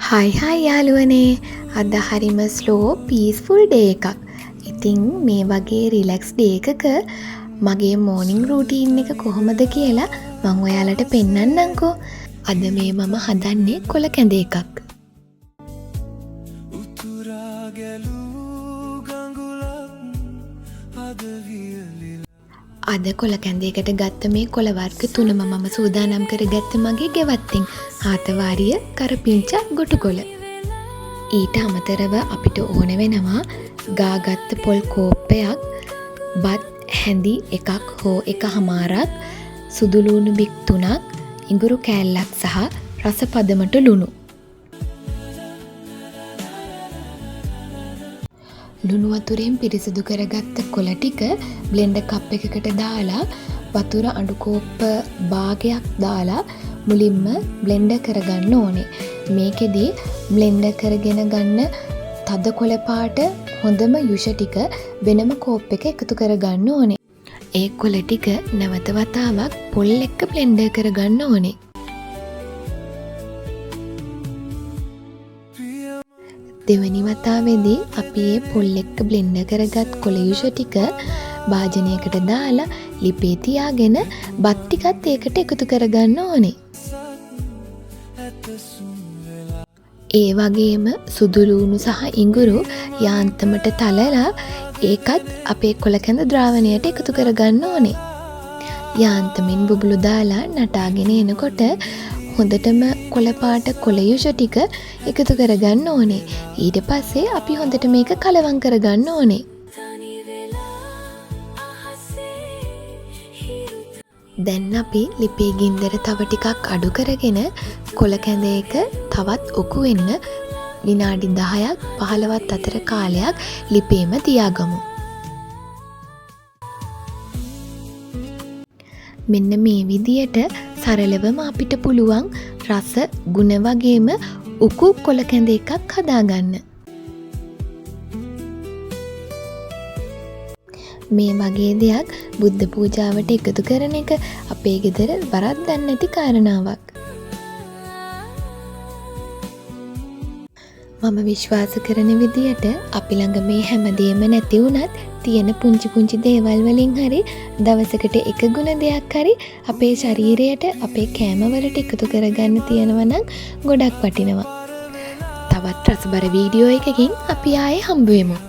හයි හයි යාළුවනේ, අද හරිම ස්ලෝ පීස්ෆුල් ඩේ එකක්. ඉතින් මේ වගේ රිලැක්ස් ඩේ එකක මගේ මෝර්නිං රූටීන් එක කොහොමද කියලා මං ඔයාලට පෙන්නන්නම්කෝ. අද මේ මම හදන්නේ කොළ කැඳ එකක්. උතුරා ගැලූ ගඟුලක් අද වියලිලා. අද කොළ කැඳ එකට ගත්ත මේ කොළ වර්ග තුනම මම සූදානම් කරගත්ත මගේ ගෙවත්තෙන්. හාතවාරිය, කරපිංචා, ගොටුකොළ. ඊට අමතරව අපිට ඕන වෙනවා ගාගත්ත පොල් කෝප්පයක්, බත් හැඳි එකක් හෝ එක හමාරක්, සුදු ලුණු බික් 3ක්, ඉඟුරු කෑල්ලක් සහ රස පදමට ලුණු. ලුණු වතුරෙන් පිරිසිදු කරගත්ත කොළ ටික බ්ලෙන්ඩර් කප් එකකට දාලා වතුර අඬු කෝප්ප භාගයක් දාලා මුලින්ම බ්ලෙන්ඩර් කරගන්න ඕනේ. මේකෙදි බ්ලෙන්ඩර් කරගෙන ගන්න තද කොළ පාට හොඳම යුෂ ටික වෙනම කෝප් එක එකතු කරගන්න ඕනේ. ඒ කොළ ටික නැවත වතාවක් පොල් එක්ක බ්ලෙන්ඩර් කරගන්න ඕනේ. දෙවැනි වතාවේදී අපි ඒ පොල් එක්ක බ්ලෙන්ඩර් කරගත් කොළ යුෂ ටික භාජනයකට දාලා ලිපේ තියාගෙන බත් ටිකත් ඒකට එකතු කරගන්න ඕනේ. ඒ වගේම සුදු ලුණු සහ ඉඟුරු යාන්තමට තලලා ඒකත් අපේ කොළ කැඳ ද්‍රාවණයට එකතු කරගන්න ඕනේ. යාන්තමින් බුබුලු දාලා නටාගෙන එනකොට හොඳටම කොළ පාට කොළ යුෂ ටික එකතු කරගන්න ඕනේ. ඊට පස්සේ අපි හොඳට මේක කලවම් කරගන්න ඕනේ. දැන් අපි ලිපේ ගින්දර තව ටිකක් අඩු කරගෙන කොළ කැඳ එක තවත් ඔකු වෙන්න විනාඩි 10ක් 15ක් අතර කාලයක් ලිපේම තියාගමු. මෙන්න මේ විදියට සරලවම අපිට පුළුවන් රස ගුණ වගේම උකු කොළ කැඳ එකක් හදාගන්න. මේ වගේ දෙයක් බුද්ධ පූජාවට එකතු කරන එක අපේ ගෙදර වරද්දක් නැති කාරණාවක්. මම විශ්වාස කරන විදියට අපි ළඟ මේ හැමදේම නැති වුණත් තියෙන පුංචි පුංචි දේවල් වලින් හරි දවසකට එක ගුණ දෙයක් හරි අපේ ශරීරයට අපේ කෑම වලට එකතු කරගන්න තියෙනවා නම් ගොඩක් වටිනවා. තවත් රසබර වීඩියෝ එකකින් අපි ආයේ හම්බ වෙමු.